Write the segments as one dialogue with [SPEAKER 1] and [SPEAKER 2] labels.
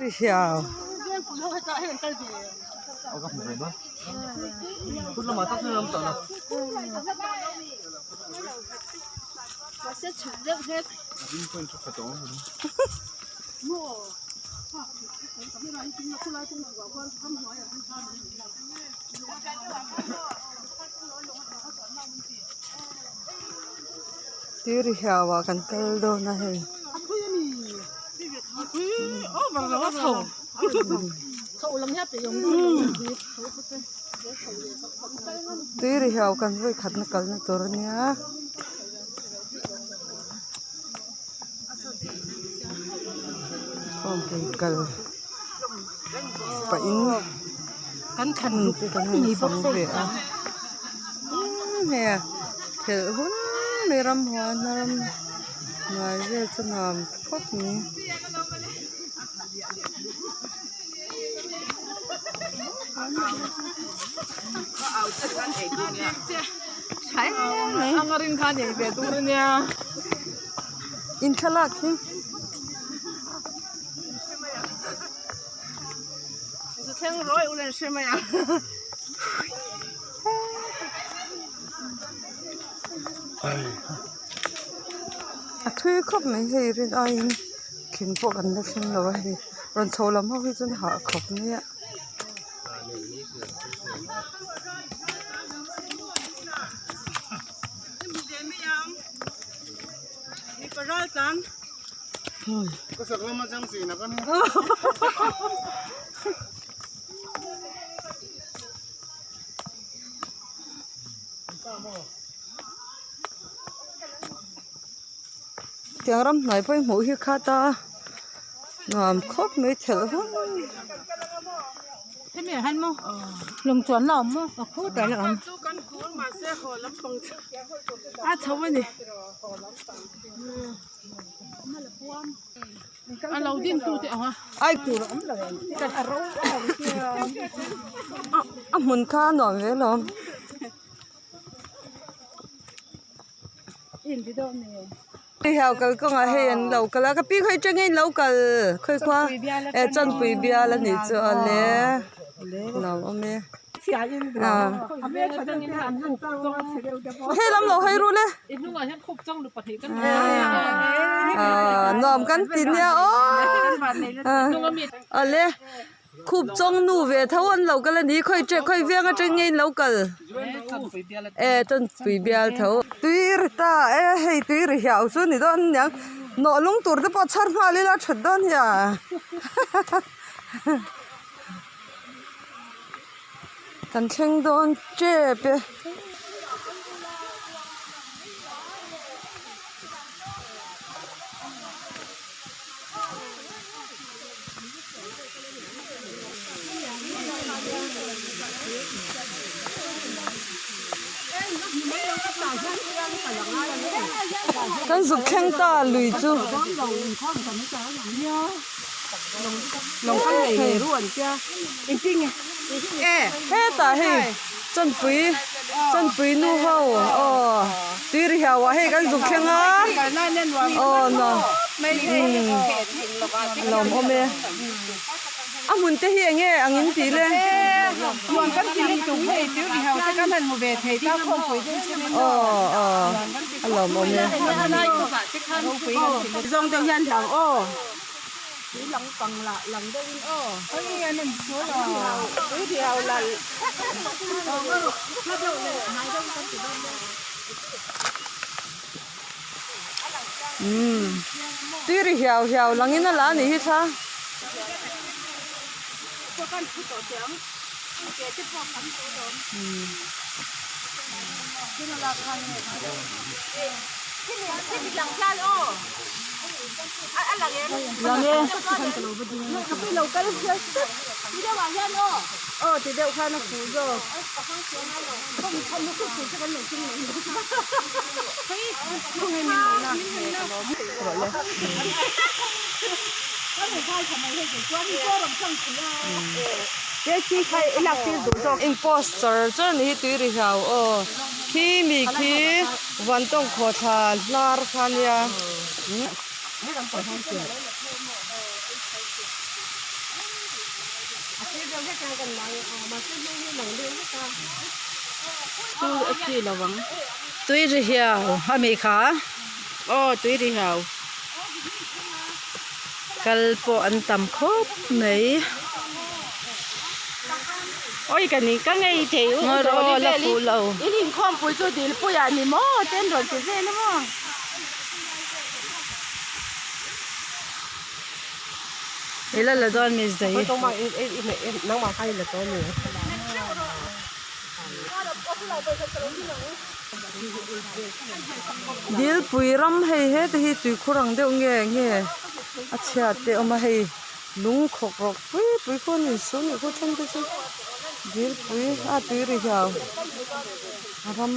[SPEAKER 1] Hiau. Tiri hiau ah kan kal dawn a hei. Tiri hiau kan vawi khatna kalna tur a nia. Khawmpui kal pahin hmun te kan han fang ve a hei a phelh hun mai ramhuai hma ram hnuai vel chu nuam khawp mai. In thlalak hi a thui khawp mai hei rin aiin thing pawh kan la thleng lo a hei rawn chho lam ho hi chuan hah khawp mai a. Tiang ram hnuai pawh hi hmuh hi khat a nuam khawp mai thelh hun. A hmun kha a nuam ve alawm. Hei kal kawngah hei an lo kal a ka pi khawi atangin an lo kal khawi khua eh chawnpui bial a nih chu a le lo awm e helam lo hawi ru le nuam kan ti nia aw awle. Khup chawng nu ve tho an lo kal a ni khawi ṭe khawi veng atang nge in lo kal e chawnpui bial tho. Tui ri ta e hei tui ri hiau chu ni dawn aniang nawh lung tur te pawh chhar nghal ila that dawn hian kan thleng dawn tep e. Kan zuk thleng ta lui chu. Hetah hei chawnpui chawnpui nu ho aw tui ri hiau ah hei kan zuk thleng a aw nuam a lawmawm e. A hmun te hi enge ang in tih le? Aw aw a lawmawm e. Umm tui ri hiau hiau langin a la a nih hi thla. Lang e. In post char char a ni hi tui ri hlau aw khi mi khi vantawng khawthla hnar kha ania.
[SPEAKER 2] Tui ri hiau a mi kha aw tui ri hiau kal pawh an tam khawp mai.
[SPEAKER 3] Oi ka ni ka ngei thei u
[SPEAKER 2] Ngaw la fuh lo.
[SPEAKER 3] In inkhawmpui chu dilpuiah ni maw ten rawn ti vel a maw.
[SPEAKER 2] I la la dawn mi zai. Dilpui ram hei heta hi tuikhur ang deuh nge nge a chhiat te a awm a hei lung khawk rawk pui pui khaw a ni su nih khu then te chu dilpui a tui ri hiau a ram.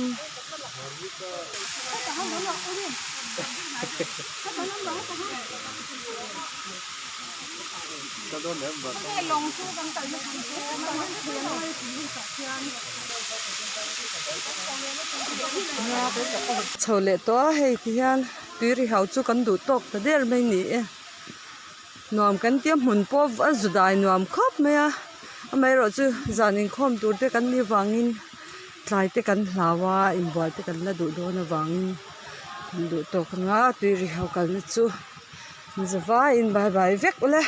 [SPEAKER 2] Chho leh tawh a hei ti hian tui ri ho chu kan duh tawk ta der mai ni e nuam kan tia hmun pawh a zu dai nuam khawp mai a amaherawh chu zan inkhawm tur te kan nih vangin tlai te kan hlau a inbual te kan la duh dawn avangin kan duh tawk ang a tui ri ho kalna chu. Zavaiin bye bye vek ule.